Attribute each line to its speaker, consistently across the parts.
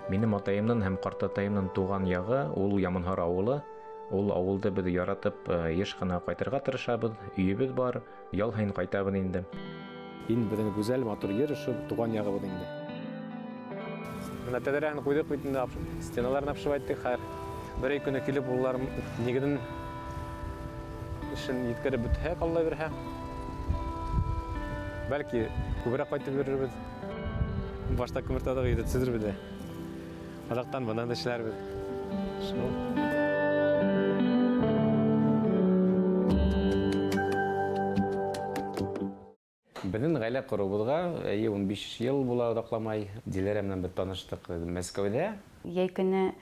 Speaker 1: Минем атайымның һәм ҡартатайымның туған яғы ул Яманһар ауылы. Ул ауылды беҙ яратып йыш ҡына ҡайтырға тырышабыҙ. Өйөбөҙ бар, ял һайын ҡайтабыҙ инде.
Speaker 2: Иң беҙҙең гүзәл, матур ер ошо туған яғыбыҙ инде. Бына тәҙрәһен ҡуйҙыҡ бит инде, стеналарын обшивать иттек хәҙер. Берәй көнө килеп улар нигеҙен эшен еткереп бөтһәк, Алла бирһә. Бәлки, күберәк ҡайтып йөрөрбөҙ. Башта Күмертауҙағы өйҙө төҙөрбөҙ ҙә. Аҙаҡтан бынан да эшләрбеҙ. Шул.
Speaker 1: Беҙҙең ғаилә ҡороуыбыҙға, эйе, 15 йыл була оҙаҡламай. Диләрә менән беҙ таныштыҡ Мәскәүҙә.
Speaker 3: Йәй көнө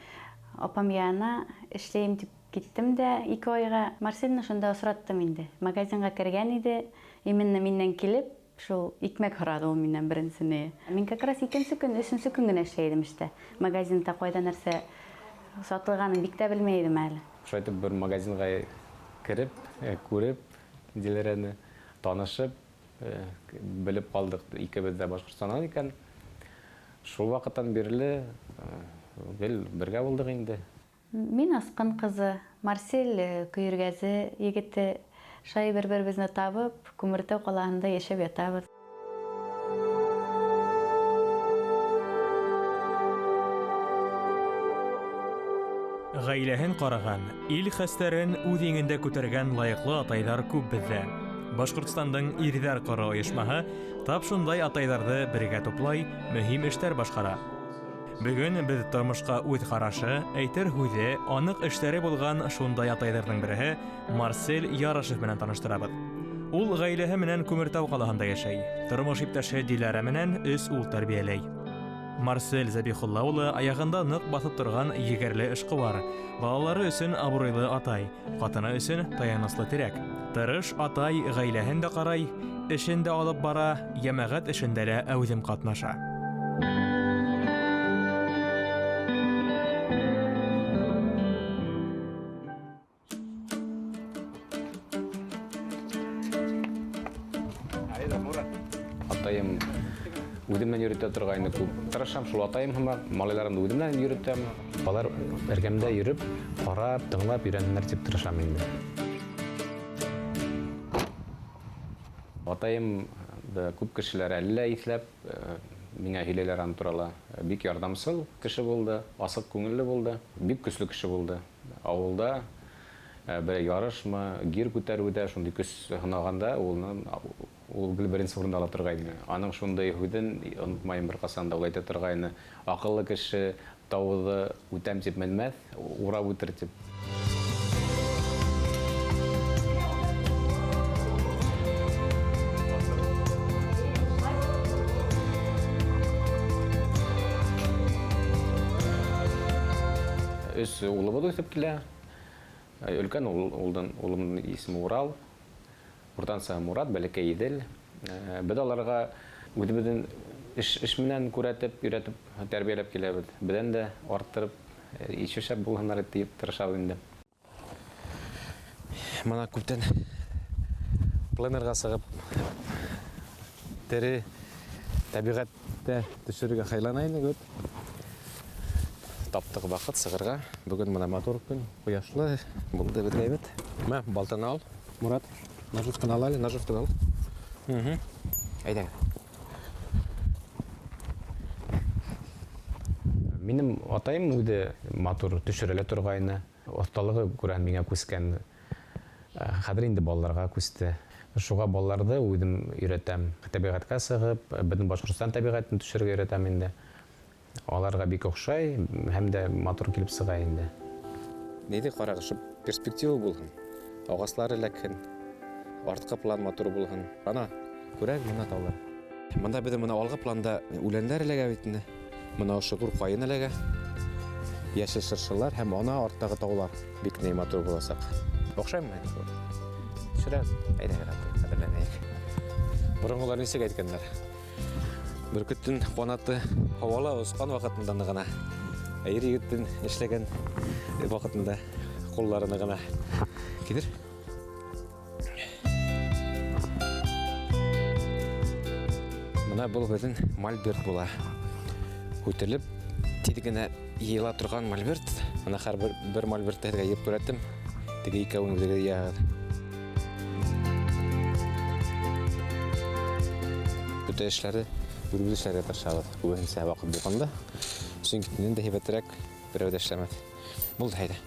Speaker 3: апам янына эшләйем тип киттем дә 2 айға. Марселне шунда осраттым инде. Магазинға кергән иде. Именно миннән килеп, шул икмәк һораны ул миннән беренсене. Мин как раз икенсе көн, өсөнсө көн генә эшләй идем эштә. Магазинда ҡайҙа нәрсә сатылғанын бик тә белмәй идем әле.
Speaker 1: Шулай итеп бер магазинға кереп, күреп, Диләрәне танышып, белеп ҡалдыҡ, икебеҙ ҙә Башҡортостандан икән. Шул ваҡыттан бирле гел бергә булдыҡ инде.
Speaker 3: Мин Асҡын ҡыҙы, Марсель Көйөргәзе егете. Шай бер-беребеҙне табып, Күмертау ҡалаһында йәшәп ятабыҙ.
Speaker 4: Ғаиләһен ҡараған, ил хәстәрен үҙ иңендә күтәргән лайыҡлы атайҙар күп беҙҙә. Башҡортостандың Ирҙәр ҡоро ойошмаһы тап шундай атайҙарҙы бергә туплай, мөһим эштәр башҡара. Бөгөн беҙ тормошҡа үҙ ҡарашы, әйтер һүҙе, аныҡ эштәре булған шундай атайҙарҙың береһе Марсель Ярашев менән таныштырабыҙ. Ул ғаиләһе менән Күмертау ҡалаһында йәшәй. Тормош иптәше Диләрә менән 3 ул тәрбиәләй. Марсель Зәбихулла улы аяғында ныҡ баҫып торған егәрле эшҡыуар, балалары өсөн абруйлы атай, ҡатыны өсөн таяныслы терәк. Тырыш атай ғаиләһен дә ҡарай, эшен дә алып бара, йәмәғәт эшендә лә әүҙем ҡатнаша.
Speaker 1: Атайым үҙем менән йөрөтә торғайны күп. Тырышам шул атайым һымаҡ, малайларымды үҙем менән йөрөтәм. Балалар эргәмдә йөрөп, ҡарап, тыңлап өйрәнһендәр тип тырышам инде. Атайым да күп кешеләр әллә иҫләп, миңә һөйләйләр аны турала. Бик ярҙамсыл кеше булды, асыҡ күңелле булды, бик көслө кеше булды. Ауылда бер ярышмы, гир күтәреүҙә шундай көс һынағанда ул гел беренсе урында ала торғайны. Аның шундай һүҙен онотмайым бер ҡасан да, ул әйтә торғайны: аҡыллы кеше тауҙы үтәм тип менмәҫ, урап үтер тип. Өс улыбыҙ үҫеп килә. Өлкән улымдың исеме Урал, уртансы Мурат, бәләкәй Иҙел. Беҙ аларға үҙебеҙҙең эш менән күрәтеп, өйрәтеп, тәрбиәләп киләбеҙ. Беҙҙән дә арттырып, ише шәп булһындар тип тырышабыҙ инде.
Speaker 2: Мына күптән пленэрға сығып, тере тәбиғәттә төшөрөргә хыяллана инек бит. Таптыҡ ваҡыт сығырға. Бөгөн мына матур көн, ҡояшлы булды беҙгә бит. Мә, балтаны ал, Мурат. Наживканы ал әле, наживканы ал. Әйҙә.
Speaker 1: Минем атайым үҙе матур төшөрә лә торғайны. Оҫталығы күрәһең миңә күскән. Хәҙер инде балаларға күсте. Шуға балаларҙы үҙем өйрәтәм. Тәбиғәткә сығып, беҙҙең Башҡортостан тәбиғәтен төшөрөргә өйрәтәм инде. Аларға бик оҡшай һәм дә матур килеп сыға инде.
Speaker 2: Нейҙе ҡарағыҙ, шул перспектива булһын, ағастар эләкһен, артҡы план матур булһын. Ана, күрәһегеҙ мына таулар. Бында беҙҙең мына алғы планда үләндәр эләгә бит инде. Мына ошо ҙур ҡайын эләгә. Йәшел шыршылар һәм ана арттағы таулар бик ни матур буласаҡ. Оҡшаймы? Төшөрәбеҙ. Әйҙә, әҙерләнәйек. Боронғолар нисек әйткәндәр? Бөркөттөң ҡанаты һауала осҡан ваҡытында ғына, ә ир егеттең эшләгән ваҡытында ҡулларына ғына килер. Бына был беҙҙең мольберт була. Һүтелеп, Тиҙ генә йыйыла торған мольберт. Мына һәр бер мольбертты һеҙгә йыйып күрһәттем. Теге икәүен үҙегеҙ йыяһығыҙ. Бөтә эшләрҙе үҙебеҙ эшләргә тырышабыҙ. Күбеһенсә ваҡыт булғанда. Сөнки минән дә һәйбәтерәк берәү ҙә эшләмәҫ. Булды, әйҙә.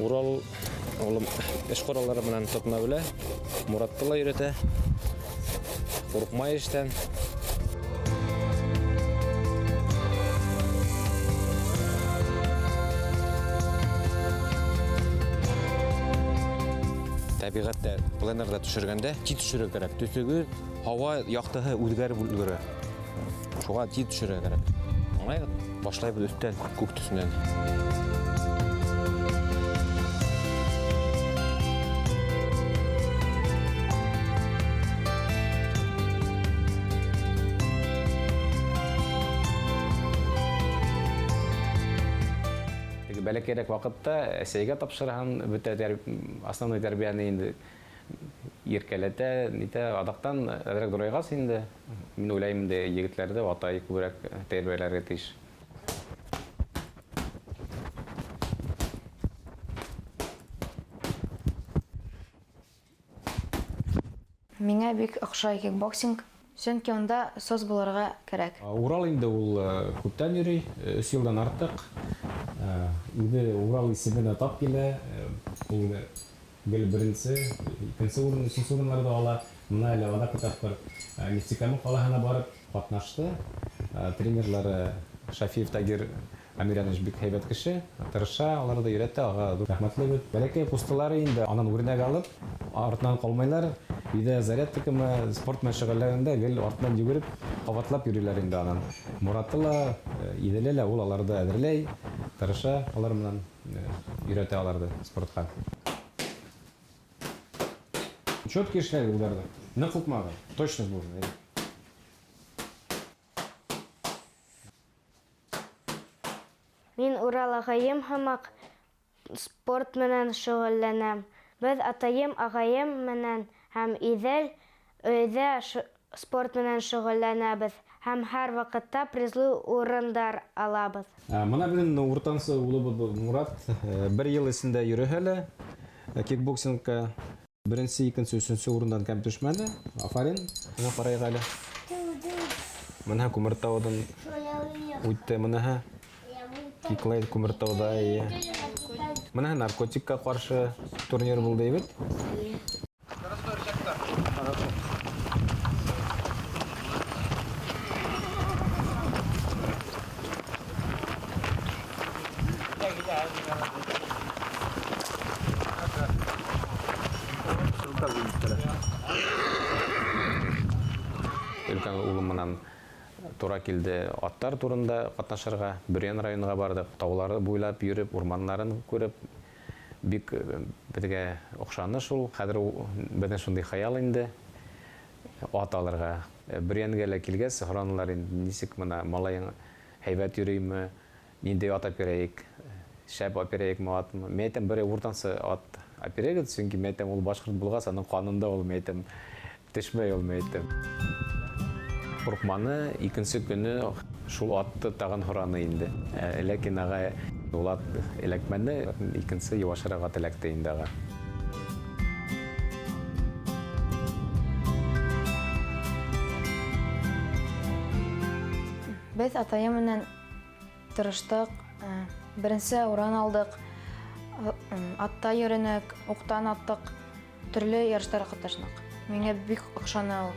Speaker 2: Урал улым эш ҡоралдары менән тотона белә. Муратты ла өйрәтә. Ҡурҡмай эштән. Тәбиғәттә пленэрҙа төшөргәндә тиҙ төшөрөргә кәрәк. Төҫөгөҙ, һауа яҡтыһы үҙгәреп өлгөрә. Шуға тиҙ төшөрөргә кәрәк. Аңлайһығыҙ? Башлайбыҙ өҫтән, күк төҫөнән.
Speaker 1: Бәләкәйерәк ваҡытта әсәйгә тапшырһаң, бөтә основной тәрбиәне инде иркәләтә, нитә, аҙаҡтан әҙерәк ҙурайғас инде, мин уйлайым инде егетләрҙе атай күберәк тәрбиәләргә тейеш.
Speaker 5: Миңә бик оҡшай кикбоксинг, сөнки унда сос булырға кәрәк.
Speaker 1: Урал инде ул күптән йөрөй, 3 йылдан артыҡ. Үҙе Урал исеменә тап килә, ул гел беренсе, икенсе урын, өсөнсө урындарҙы ала. Мына әле аҙаҡ тапҡыр Нефтекама ҡалаһына барып ҡатнашты. Тренерлары Шафиев Тагир Амирянович бик һәйбәт кеше, тырыша, аларҙы өйрәтә, ага ҙур рәхмәтле бит. Бәләкәй ҡустылары инде анан үрнәк алып, артынан ҡалмайлар. Өйҙә зарядкамы, спорт менән шөғөлләнгәндә гел артынан йүгереп, ҡабатлап йөрөйләр инде анан. Мураты ла, Иҙеле лә ул аларҙы әҙерләй, тырыша алар менән, өйрәтә аларҙы спортҡа. Четкий эшләй уларҙы. Ныҡ һуҡмағыҙ, точность булһын.
Speaker 6: Мин Урал ағайым һымаҡ спорт менән шөғөлләнәм. Беҙ атайым, ағайым менән һәм Иҙел өйҙә спорт менән шөғөлләнәбеҙ һәм һәр ваҡытта призлы урындар алабыҙ.
Speaker 1: Мына беҙҙең уртансы улыбыҙ Мурат бер йыл эсендә йөрөһә лә кикбоксингка беренсе, икенсе, өсөнсө урындан кәм төшмәне. Афарин. Бына ҡарайыҡ әле. Бына Күмертауҙан үтте, быныһы. Киклай Күмертауҙа, эйе. Быныһы наркотикка ҡаршы турнир булды бит. Өлкән улым менән тура килде аттар турында ҡатнашырға. Бөрйән районына барҙыҡ. Таулары буйлап йөрөп, урманнарын күреп, бик беҙгә оҡшаны шул. Хәҙер беҙҙең шундай хыял инде ат алырға. Бөрйәнгә лә килгәс, һоранылар инде, нисек мына малайың һәйбәт йөрөймө, ниндәй ат әперәйек, шәп әперәйекме атмы? Мин әйтәм, берәй уртансы ат әперәйек, сөнки мин әйтәм, ул башҡорт булғас, аның ҡанында ул, мин әйтәм, төшмәй ул, мин әйтәм. Ҡурҡманы, икенсе көнө шул атты тағын һораны инде. Ләкин ағай ул ат эләкмәне, икенсе йыуашыраҡ ат эләкте инде аға.
Speaker 5: Беҙ атайым менән тырыштыҡ, беренсе урын алдыҡ, атта йөрөнөк, уҡтан аттыҡ, төрлө ярыштарға ҡатнашныҡ. Миңә бик оҡшаны ул.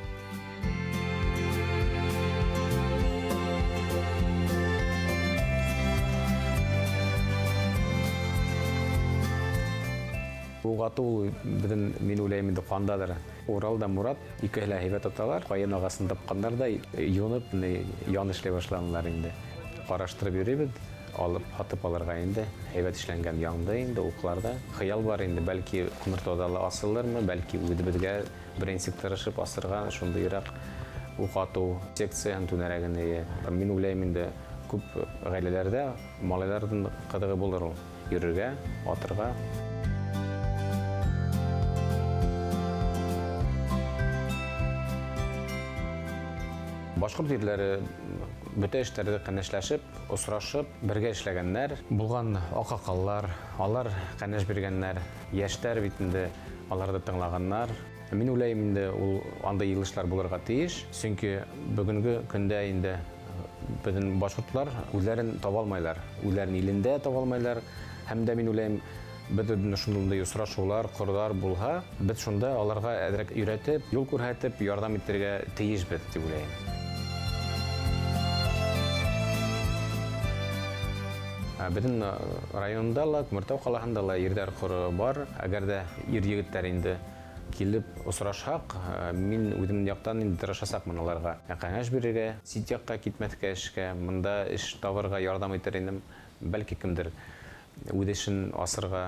Speaker 1: Уҡ атыу ул беҙҙең, мин уйлайым инде, ҡандалыр. Урал да Мурат икеһе лә һәйбәт аталар. Ҡайын ағасын тапҡандар да юнып, ян эшләй башланылар инде. Ҡараштырып йөрөйбөҙ, алып, һатып алырға инде. Һәйбәт эшләнгән янды инде, уҡларҙа. Хыял бар инде, бәлки Ҡоңортауҙа ла асылырмы, бәлки үҙебеҙгә беренсе тырышып асырға шундыйыраҡ уҡ атыу секцияһын түңәрәген. Мин уйлайым инде, күп ғаиләләрҙә малайҙарҙың ҡыҙығы булыр ул. Йөрөргә, атырға. Башҡорт ирләре бөтә эштәрҙе кәңәшләшеп, осрашып, бергә эшләгәннәр. Булған аҡһаҡаллар, алар кәңәш биргәннәр. Йәштәр бит инде аларҙы тыңлағаннар. Мин уйлайым инде, ул андай йыйылышлар булырға тейеш, сөнки бөгөнгө көндә инде беҙҙең башҡортлар үҙҙәрен таба алмайлар, үҙҙәрен илендә таба алмайлар. Һәм дә мин уйлайым, беҙ шундай осрашыулар, ҡорҙар булһа, беҙ шунда аларға әҙерәк өйрәтеп, юл күрһәтеп, ярҙам итергә тейешбеҙ тип уйлайым. Беҙҙең районда ла, Күмертау ҡалаһында ла ирҙәр ҡоро бар. Әгәр ҙә ир-егеттәр инде килеп осрашһаҡ, мин үҙемдең яҡтан инде тырышасаҡмын уларға кәңәш бирергә, сит яҡҡа китмәҫкә эшкә, мында эш табырға ярҙам итер инем. Бәлки кемдер үҙ эшен асырға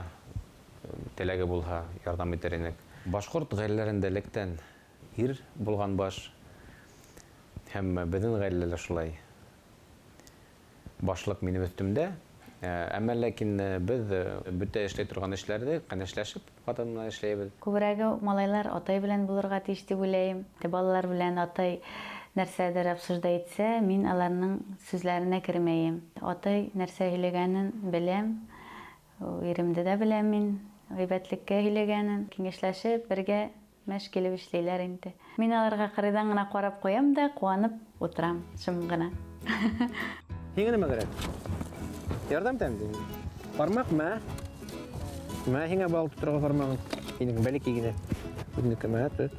Speaker 1: теләге булһа, ярҙам итер инек. Башҡорт ғаиләләрендә электән ир булған баш, һәм беҙҙең ғаиләлә лә шулай. Башлыҡ минең өҫтөмдә. Әммә ләкин беҙ бөтә эшләй торған эшләрҙе кәңәшләшеп ҡатын менән эшләйбеҙ.
Speaker 3: Күберәге малайлар атай белән булырға тейеш тип уйлайым. Балалар белән атай нәрсәҙер обсуждать итсә, мин аларның сүҙҙәренә кермәйем. Атай нәрсә һөйләгәнен беләм, иремде дә беләм мин, ғибәтлеккә һөйләгәнен. Киңәшләшеп, бергә мәш килеп эшләйләр инде. Мин аларға ҡырыйҙан ғына ҡарап ҡуям да, ҡыуанып ултырам, шым ғына.
Speaker 2: Һиңә нимә кәрәк? Ярҙам итәм тим. Бармаҡ мә. Мә һиңә бал тоторға бармағың. Һинең бәләкәй генә. Үҙенеке мә, тот.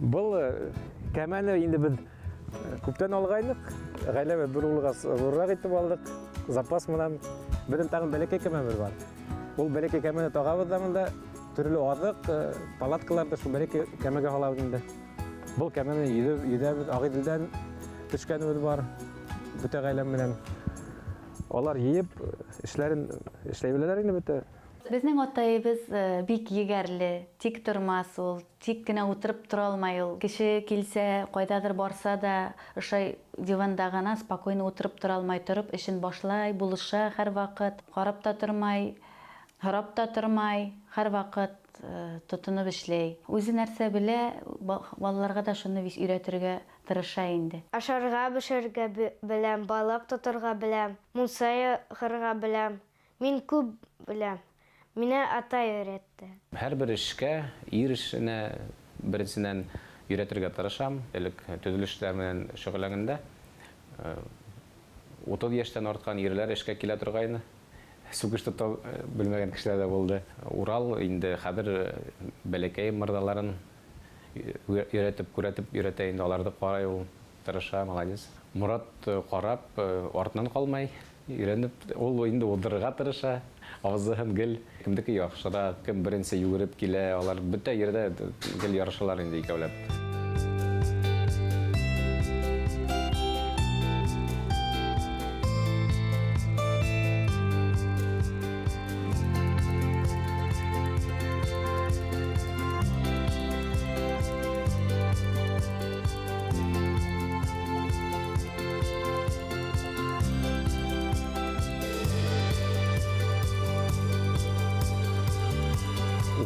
Speaker 2: Был кәмәне инде беҙ күптән алғайныҡ. Ғаиләбеҙ бер улға ҙурыраҡ итеп алдыҡ. Запас менән беҙҙең тағын бәләкәй кәмәбеҙ бар. Ул бәләкәй кәмәне тағабыҙ ҙа мында төрлө аҙыҡ, палаткаларҙы шул бәләкәй кәмәгә һалабыҙ инде. Был кәмәне йөҙәбеҙ, Ағиҙелдән төшкәнебеҙ бар бөтә ғаиләм менән. Алар йыйып, эшләрен эшләй беләләр инде бөтә.
Speaker 3: Беҙҙең атайыбыҙ бик егәрле, тик тормаҫ ул, тик кенә ултырып тора алмай ул. Кеше килсә, ҡайҙалыр барса да, ошай диванда ғына спокойно ултырып тора алмай, тороп эшен башлай, булыша һәр ваҡыт, ҡарап та тормай, һорап та тормай, һәр ваҡыт тотоноп эшләй. Үҙе нәрсә белә, балаларға да шуны өйрәтергә тырыша инде.
Speaker 6: Ашарға бешерергә беләм, балыҡ тоторға беләм, мунса яғырға беләм. Мин күп беләм. Мине атай өйрәтте.
Speaker 1: Һәр бер эшкә, ир эшенә беренсенән өйрәтергә тырышам. Элек төҙөлөштәр менән шөғөлләнгәндә, 30 йәштән артҡан ирләр эшкә килә торғайны. Сүкеш тота белмәгән кешеләр ҙә булды. Урал инде хәҙер бәләкәй мырҙаларын өйрәтеп, күрәтеп өйрәтә инде, аларҙы ҡарай ул, тырыша, молодец. Морат ҡарап, артынан ҡалмай, өйрәнеп, ул инде уҙҙырырға тырыша. Ауыҙыһын гел кемдеке яҡшыраҡ, кем беренсе йүгереп килә, алар бөтә ерҙә гел ярышалар инде икәүләп.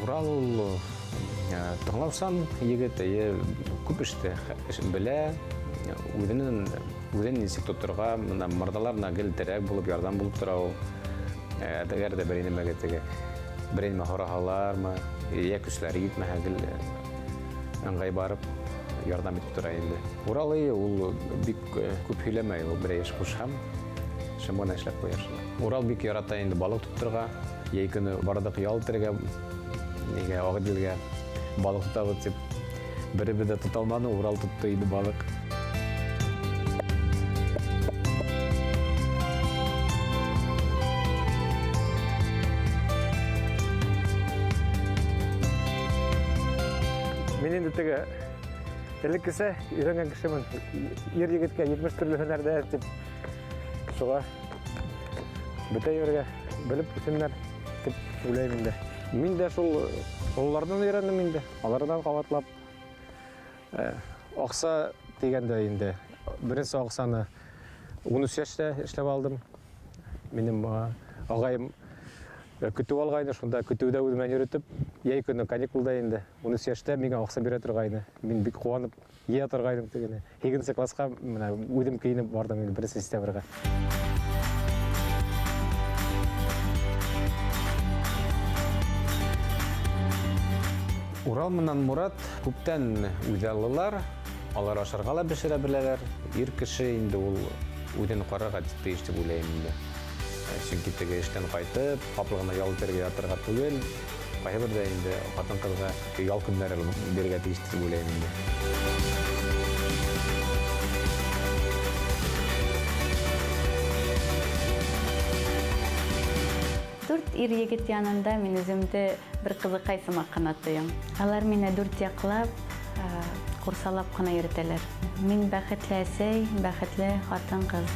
Speaker 1: Урал тыңлаусан егет, эйе, күп эште белә, үҙен нисек тоторға, мына мырҙаларына гел терәк булып, ярҙам булып тора ул. Әгәр ҙә берәй нәмәгә теге, берәй нәмә һораһалармы, йә көсләре етмәһә, гел ыңғай барып ярҙам итеп тора инде. Урал, эйе, ул бик күп һөйләмәй, ул берәй эш ҡушһам, шым ғына эшләп ҡуяр. Урал бик ярата инде балыҡ тоторға, йәй көнө барҙыҡ ял итергә, нигә Ағиҙелгә балыҡ тотабыҙ тип, беребеҙ ҙә тота алманы, Урал тотто инде балыҡ.
Speaker 2: Мин инде теге элеккесә өйрәнгән кешемен. Ир егеткә 70 төрлө һөнәрҙә тип, шуға бөтә ергә белеп үҫһендәр тип уйлайым инде. Мин дә шул ололарҙан өйрәндем инде, аларҙан ҡабатлап. Аҡса тигәндә инде, беренсе аҡсаны 13 яшьтә эшләп алдым. Минем ағайым көтөү алғайны, шунда көтөүҙә үҙе менән йөрөтөп, йәй көнө каникулда инде 13 йәштә миңә аҡса бирә торғайны. Мин бик ҡыуанып йыя торғайным тегене. 8-нсе класҡа менә үҙем кейенеп барҙым инде 1 сентябргә.
Speaker 1: Урал менән Мурат күптән үҙаллылар, алар ашарға ла бешерә беләләр. Ир кеше инде ул үҙен ҡарарға тейеш тип уйлайым инде. Сөнки теге эштән ҡайтып, ҡаплы ғына ял итергә ятырға түгел, ҡайһы берҙә инде ҡатын-ҡыҙға ял көндәре бирергә тейеш тип уйлайым инде.
Speaker 3: Дүрт ир егет янында мин үҙемде бер ҡыҙыҡай сымаҡ ҡына тоям. Алар мине дүрт яҡлап, ҡурсалап ҡына йөрөтәләр. Мин бәхетле әсәй, бәхетле ҡатын-ҡыҙ.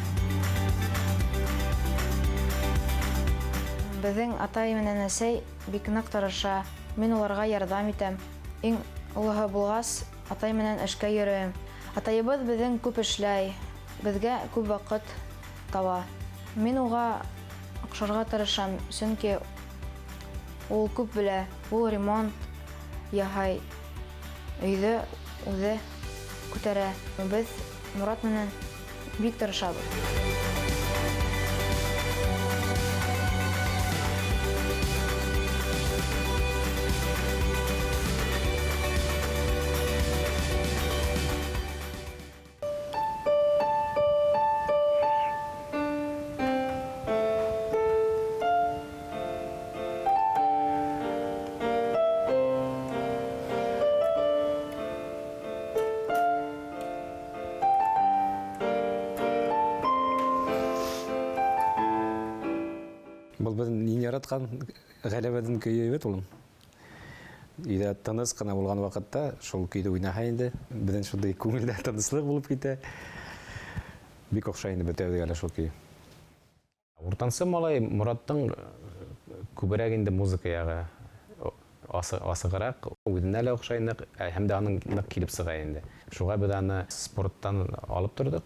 Speaker 5: Беҙҙең атай менән әсәй бик ныҡ тырыша. Мин уларға ярҙам итәм. Иң олоһо булғас, атай менән эшкә йөрөйөм. Атайыбыҙ беҙҙең күп эшләй, беҙгә күп ваҡыт таба. Мин уға оҡшарға тырышам, сөнки ул күп белә. Ул ремонт яһай, өйҙө үҙе күтәрә. Беҙ Мурат менән бик тырышабыҙ.
Speaker 2: Был беҙҙең иң яратҡан ғәләбәҙең көйө бит улым. Өйҙә тыныс ҡына булған ваҡытта шул көйҙө уйнаһа инде, беҙҙең шундай күңелдә тыныслыҡ булып китә. Бик оҡшай инде бөтәбеҙгә лә шул көй.
Speaker 1: Уртансы малай Мураттың күберәк инде музыка яғы асығыраҡ, үҙенә лә оҡшай ныҡ, һәм дә аның ныҡ килеп сыға инде. Шуға беҙ аны спорттан алып торҙоҡ,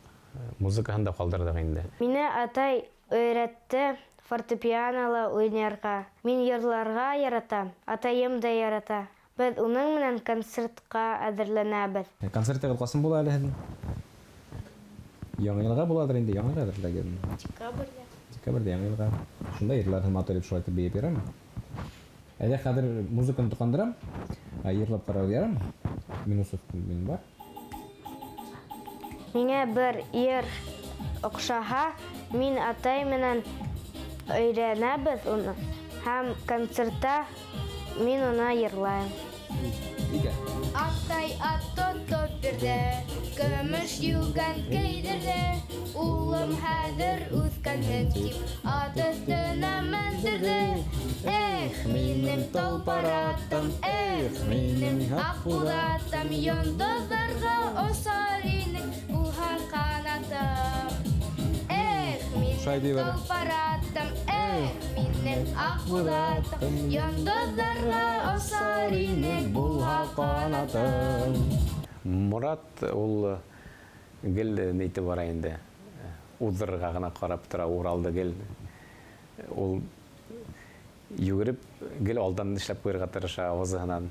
Speaker 1: музыкаһын да ҡалдырҙыҡ инде.
Speaker 6: Мине атай өйрәтте фортепианола уйнарға. Мин йырларға яратам, атайым да ярата. Беҙ уның менән концертҡа әҙерләнәбеҙ.
Speaker 2: Концертығыҙ ҡасан була әле һеҙҙең? Яңы йылға буладыр инде, яңы йылға әҙерләгән.
Speaker 6: Декабрҙә.
Speaker 2: Декабрҙә яңы йылға. Шунда йырларҙы матур итеп шулай итеп бейеп йөрәме? Әле хәҙер музыканы тоҡандырам, йырлап ҡарау ярам. Минусов минең бар.
Speaker 6: Миңә бер йыр оҡшаһа, мин атай менән өйрәнәбеҙ уны. Һәм концертта мин уны йырлайым.
Speaker 2: Ике.
Speaker 6: Атай ат тотоп бирҙе, көмөш йүгән кейҙерҙе. Улым хәҙер үҫкәнһең тип, ат өҫтөнә мендерҙе. Эх, минең толпар атым, эх, минең аҡбуҙатым, йондоҙҙарға осар инең, булһа ҡанатым. Эх, минең
Speaker 2: Шулай тей бара.
Speaker 6: толпар атым, эх, минең аҡбуҙатым, йондоҙҙарға осар инең, булһа ҡанатым.
Speaker 1: Мурат ул гел нәйтеп бара инде. Уҙҙырырға ғына ҡарап тора, Уралды гел. Ул йүгереп гел алдан эшләп ҡуйырға тырыша ауыҙынан.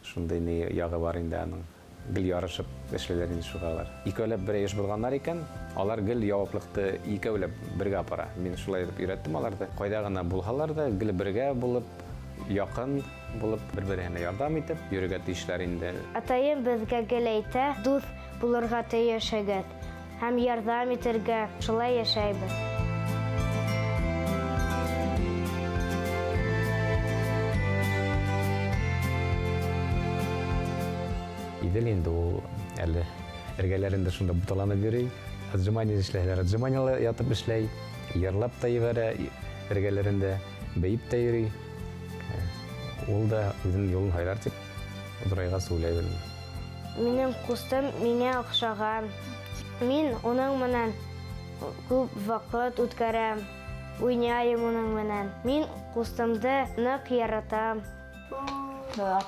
Speaker 1: Шундай ни яғы бар инде аның. Гел ярышып эшләйләр инде шуға алар. Икәүләп бер эш булғаннар икән, алар гел яуаплыҡты икәүләп бергә апара. Мин шулай итеп өйрәттем аларҙы. Ҡайҙа ғына булһалар ҙа, гел бергә булып, яҡын булып, бер-береһенә ярҙам итеп йөрөргә тейешләр инде.
Speaker 6: Атайым беҙгә гел әйтә, дуҫ булырға тейешегеҙ һәм ярҙам итергә, шулай йәшәйбеҙ.
Speaker 1: Иҙел инде ул әле эргәләрендә шунда буталанып йөрөй. Отжимание эшләһәләр, отжиманиела ятып эшләй, йырлап та ебәрә, эргәләрендә бейеп тә йөрөй. Ул да үҙенең юлын һайлар тип оҙорайғас уйлай белмәйем.
Speaker 6: Минең ҡустым миңә оҡшаған. Мин уның менән күп ваҡыт үткәрәм, уйнайым уның менән. Мин ҡустымды ныҡ яратам.
Speaker 5: Давай.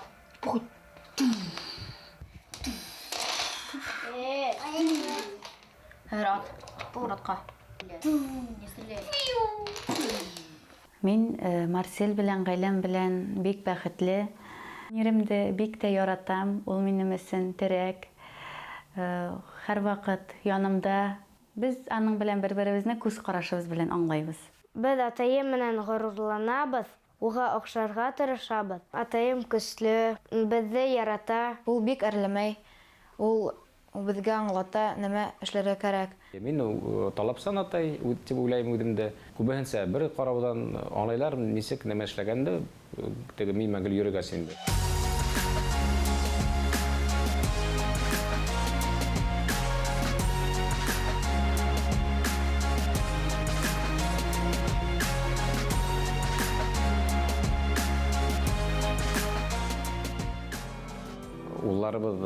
Speaker 5: Хәҙер ат.
Speaker 7: Поворотка.
Speaker 3: Мин Марсель белән, гаиләм белән бик бәхетле. Иремде бик тә яратам, ул минем өчен терәк. Һәрвакыт янымда. Без аның белән бер-беребезне күз карашыбыз белән аңлайбыз.
Speaker 6: Без атаем белән горурланабыз, уга охшарга тырышабыз. Атаем көчле, безне ярата.
Speaker 5: Ул бик әрләмәй, ул безгә аңлата, нәмә эшләргә кәрәк.
Speaker 1: Мин талапсан атай дип уйлайым үземдә. Күбеһенчә бер караудан аңлайлар, ничек нәмә эшләгәнде, теге мин мәңгел йөрегәс инде. Улларыбыз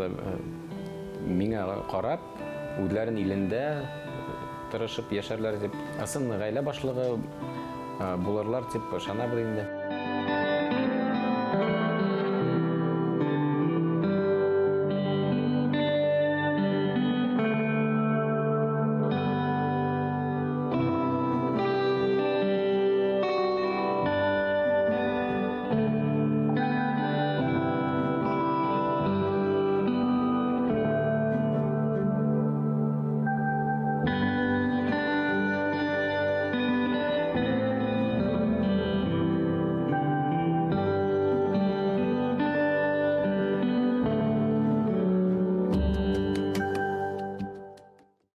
Speaker 1: миңа карап, үзләрен илендә тырышып яшәрләр дип, ысын гаилә башлыгы булырлар дип ышанабыз инде.